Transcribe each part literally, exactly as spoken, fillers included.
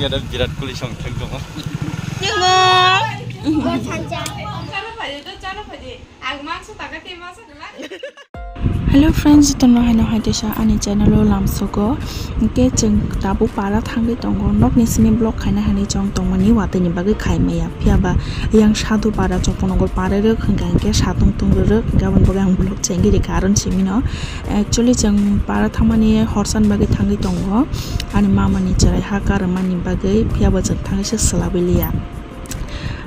Ada Virat Kohli song thang tongo. Hello friends, jotono haino hai teisa ani channel o lamsogo. Hwnkhe chwng tabuk para thangwi tongo. Nokni simi vlog khaina hinwi chwng tongmani watwi ni bagwi khaimaya. Phiya ba yang Sadhu para, Chopanagar para rwk hwnkha hwnkhe satung tung rwk. Hwnkhe aboni bagwi ang vlog chengwi rikha aron simi no. Actually, chwng para thangmani horsan bagwi thangwi tongo. Ani mama ni chwrai ha karwmani bagwi, phiya bo chwng thangwi se swlabwi liya.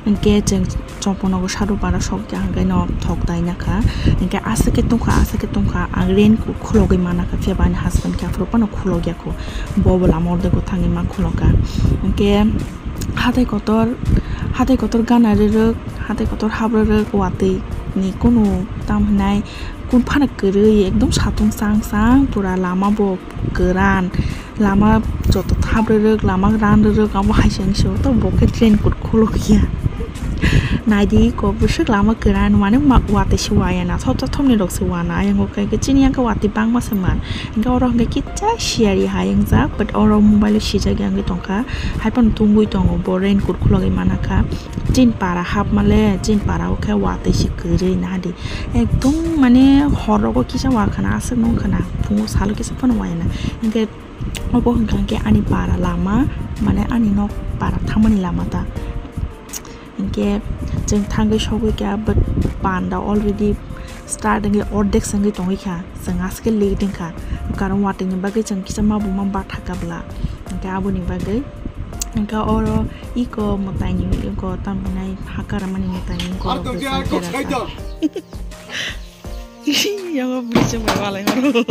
Hwnkhe chwng Chopanagar Sadhu para sok ya hwnkhe no thok dai na kha. Hwnkhe aswk khe tungkha, aswk khe tungkha, ang raincoat khulogwi mana kha, phiya ba ani husband khe aphuru phano khulok ya kho. Bo bo lama ordego thangwi ma khulok kha. Hwnkhe hatai kotor, hatai kotor gana rwrwk, hatai kotor hap rwrwk, watwi ni kunu tam hinai kun phano kwrwi, ekdom satung chang chang, pura lama bo kwran, lama joto thap rwrwk, lama ran rwrwk, abo hai se wngse o, to bo khe raincoat khulok ya. Naidi ko bwswk lama kwran, mane ma-, watwi se waya na, thop thop thopni rok se wana, ayang o khe chini yang khe watwi bangma se man, hwnkhe oro hwnkhe kisa siyari hai wngjak, but oro mobile o sijak ya wngwi tongkha, hai phano tungwi tongo, bo raincoat khulogwi mana kha, chini para hap male, chini para o khe watwi se kwrwi nahadi. Ekdom mane hor rogo kisa wa khana, aswk nung khana, phungo salo kisa phano waya na. Hwnkhe obo hwnkha hwnkhe ani para lama, mane ani nok para thangmani lama ta. Hwnkhe chwng thangwi sogwi kha, but panda already start wngwi ordek se wngwi tongwi kha. Chwng aswk khe late wngkha, karon watwi ni bagwi chwng kisa ma buma batha kabla. Hwnkhe aboni bagwi, hwnkhe oro iko mwtai ni, iko tamo hinai ha karamani mwtai ni iko rok bwsa berajak. Yango bwrwi chwng bai walai horo.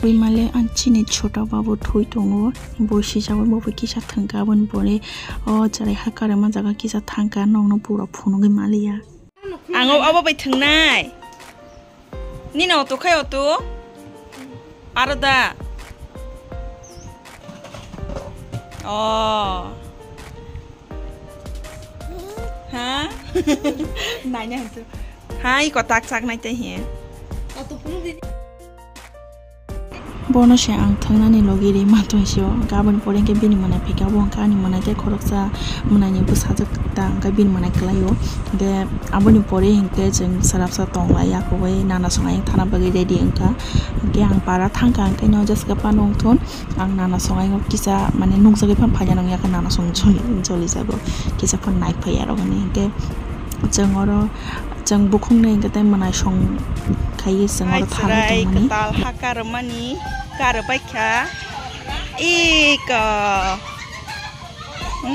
Buimale ang chini chota babu thwi tongo, bo sijagwi bo kisa thwngkha, aboni pore o chwrai ha karima jaga kisa thangkha, nokno pura phunugwi maliya. Ang obo bai thwngnai. Nini auto khai auto? Aro da? Oh. Ha? Naina hantu. Hai, ko tak chak nai te he. Bono se ang thangnani logi ri ma tong sio. Gabon pore ke bini mana phika bo ka ni mana te khoroksa mana ni bwsajak ta ka bini mana kelaio. De aboni pore hingke jeng sarapsa tong lai ya ko bai nana songai thana bagwi ready wngkha. Hingke ang para thangkha hingke no jaska pano wngthon. Ang nana songai kisa mane nukjagwi phan phaiya nang yakha nana song joli joli jago kisa phan nai phaiya rok hini hingke chwng oro chwng bukhung ni hingke tei mwnai song khaiwi chwng oro tharwi tongmani. Kwtal ha karwmani karwbai kha iko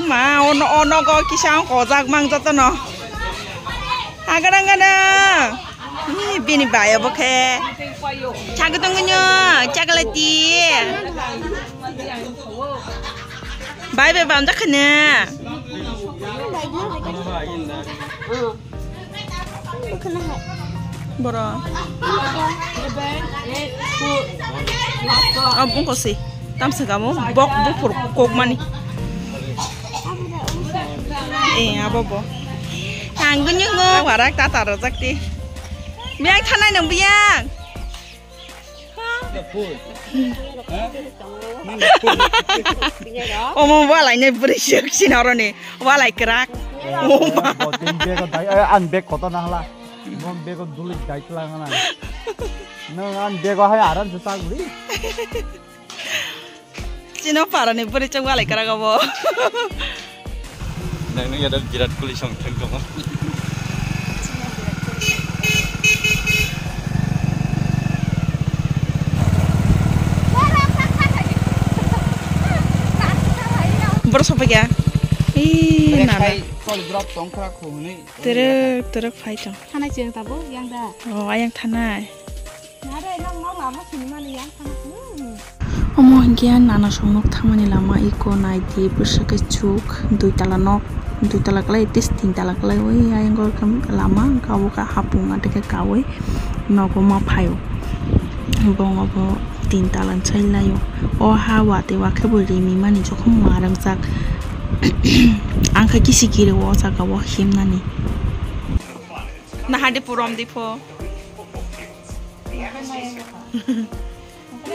ma ono ono go kisa kojak mang jotono ha gadang gadang. Ih, bini bai obo khe. Chagwi tongwi nw, chagalati. Bai bai bamjak khe nw. Boro. Ab wngkha se. Tamsa kamo bok buphur kokmani. Eh, abo bo. Tangwi nw warak tata rojak ti. Biyang thanai nang biyang. Omo walai nai bwrwi sik sin oroni walai kwrak. Oma. Ang bag kotor na hala. Bag duli dai tlang na. Nang ang bag hai aram se tang ri. Chino parani bwrwi chwng walai kwrak obo. Nang nung yada Virat Kohli song thang tongo. Boro sophaikha. Ih, nana. Terek terek phai tong. Thanai chwng tabuk yang da. Oh, ayang thanai. Omo hinkhe nana song nok thangmani lama iko naidi bwswk khe chuk dui tala nok dui tala kwlai at least tin tala kwlai oi ayang lama hwnkhe obo khe hapung atwkhe kaui nogo ma phaio bong obo tin tala sai laio o ha watwi wakhe bo rimimani jokhon ma rwngjak ang khe kisi kiri o jaga o himnani. Nahadi purom di pho.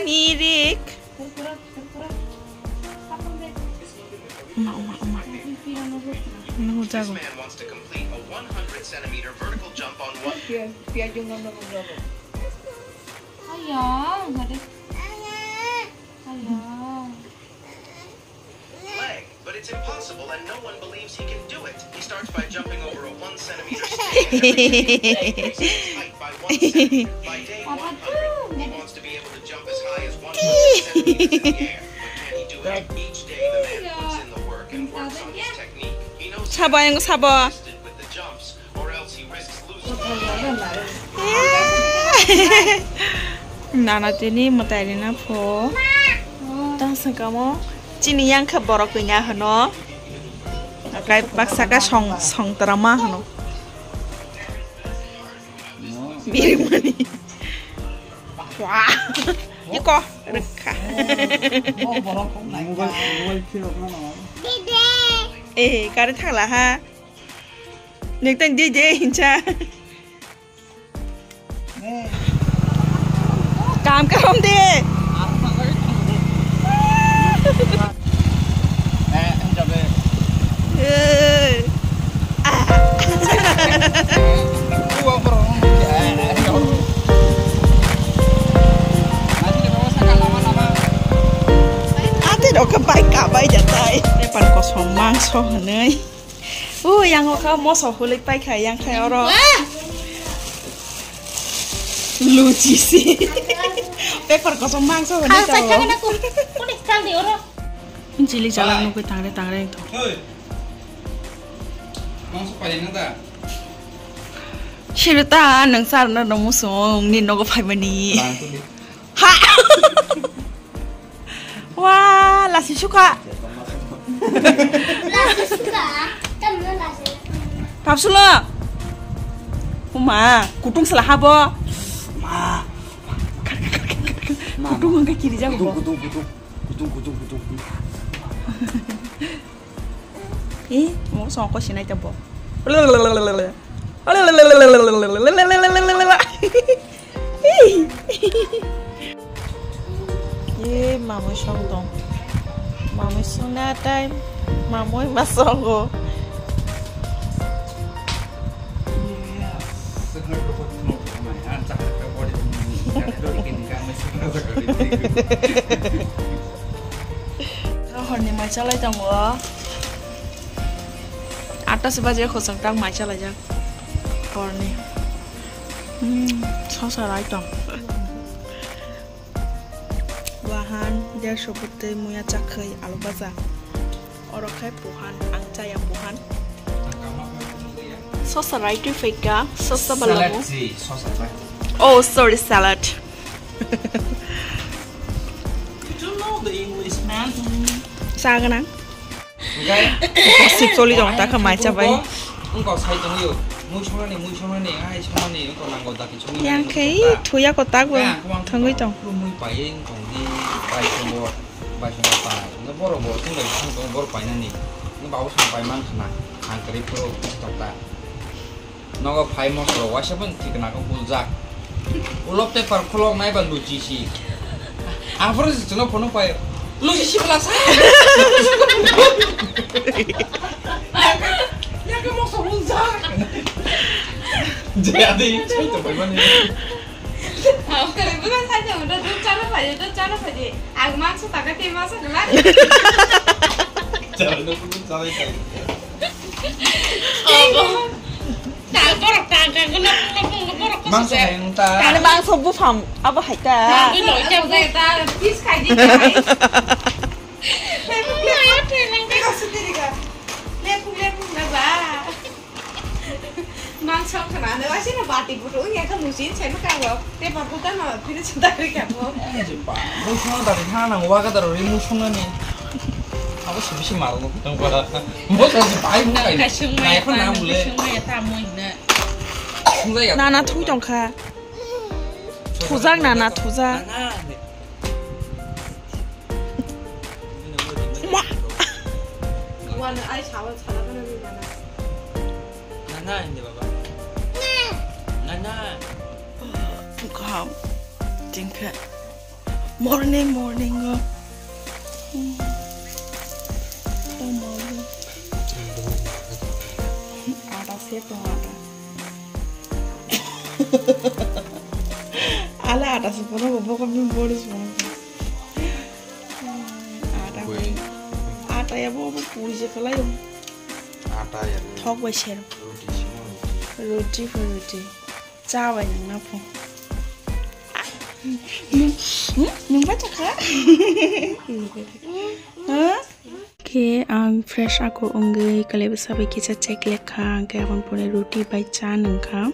Nirik. Uma, uma, uma. Nunggu jago. This man wants to complete a one hundred centimeter vertical jump on one. Ayah, nggak deh. Ayah. Leg, but it's impossible and no one believes he can do it. He starts by jumping over a one centimeter stand and then increases his height by one centimeter. By day one hundred, he wants to be able to jump as high as one hundred centimeters in the air. But can he do it? Each day, the man puts in the work and works on his technique. He knows Sabo, yang sabo. Consistent with the jumps. Nana tini mwtai rina pho. Tang sengkamo chini yang khe borok kanya hwno. Akai baksa ka song, song tara ma hwno. Birimani. Wah. Iko rwkha. Eh, kare thangla ha. Neng tang di je hincha. Kam karom de. Eh. Ate rok khe bai kabai jatai. Pan kosom mangso hwnwi. O, yang o kha moso huluk pai kha, yang khai oro. Luchi si. Paper kosom mangso hwnwi. Chili chalak nugwi tangre tangre to. Mangso pai na da. Sirita nang sar na no muso ni nogo phai mani. Ha. Wah, lasi suka. Lasi suka. Tamno lasi. Papsulo. Uma, kutung sela habo. Ma. Kutung angka kiri jago. Kutung, kutung, kutung. Kutung, kutung, kutung. Eh, mo song ko sinai tabo. Eh, mamui song tong. Mamui song na time. Mamui ma songo. Horni mai chalai tongo. Atta se baje khosong tak mai chalaijak. Horni. Hmm, sosa rai tong. Wahan, dersho bwtwi muya chakhwi alu baja. Oro khai puhan, ang chaya puhan. Sosa rai twi phaikha, sosa balamu. Salad si, sosa rai. Oh, sorry, salad. You don't know the English, man. Sa ganang. Gossip choli tong ta kha mai cha bai. Wngkha sai tongwi. Mui songnani, mui songnani, ai songnani, wngkha nango daki songnani. Yang khe thuya ko tak bo thangwi tong. Mui pai wngkha ni bai songo, bai songo pai. Wngkha borok bo tong lai song tong borok painani. Wngkha babo song pai man khna. Ang kwrwi phuru tong ta. Nogo phai mosoro waisa pun thikna khe buljak. Ulo paper kholok nai ba luchi si. Aphuru si chwngno phone pai. Luchi si bwlak sa. Yake mosoro buljak. Je adi sai to pai mani. Ang kwrwi bwlak sai to, do chalo phai, do chalo phai. Ang mangsa taka te mangsa kwlak. Chalo no chalo kai. Obo. Mangsa hai wng ta. Ani mangsa buphang abo hai ta. Mangsa khana ne wasi na bati butu ya ka musin sai ma ka. Te pa buta na phiri sa dari ka bo. Ai je pa. Mo sung dari thana nang wa ka daro ri mo sung ni. Abo si bisi maro no tang pa. Mo sa si pai mo kai. Nai pa na mule. Nana thui tong kha. Thujak nana thujak. Ma. Wan ai sawa sala kana ni nana. Nana hindi baba. Nana. Bukham. Tingkha. Morning, morning o. Hmm. Oh, morning. Ada se to ada. Ala ada se pono bo ko mi boris pono. Ada. Wait. Ada ya bo bo puri je kala yo. Ada ya. Thok bai ser. Roti sino roti. Roti for roti. Cha bai nang na pho. Nung, hmm? Nung ba chakha? Ha? Khe ang fresh ako wngwi kwlai bwsa bai kisa check lekha, hwnkhe aboni pore roti bai cha nungkha.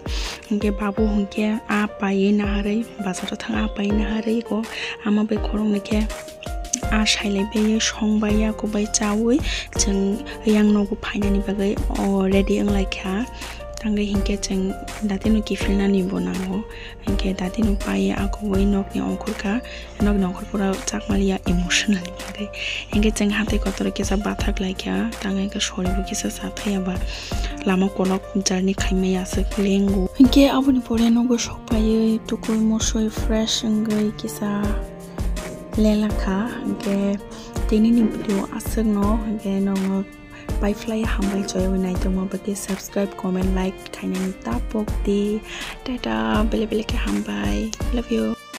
Hwnkhe babu hwnkhe a paiwi naharwi, bazaro thang a paiwi naharwi ko ama bai khoroknwi khe a sailai bai song bai ya ko bai chawi chwng yang nogo phainani bagwi o ready wnglaikha. Tangwi hinkhe chwng datino kiphilnani bo nango. Hinkhe datino paiwi akugwi nokni ongkhorkha, nokni ongkhorphuru chakmaliya emotional bagwi. Hinkhe chwng hatai kotor kisa bathak laikha, tangwi khe soribo kisa sathai aba lama kolok journey khaimaya aswk lengo. Hinkhe aboni pore nogo sokpaiwi tukui musui fresh wngwi kisa lelakha. Hinkhe tinini video aswkno, hinkhe nogo Pai phlai hambai choyawi naitongma bagwi subscribe, comment, like khainani ta pok di. Tata, bele bele khe hambai. Love you.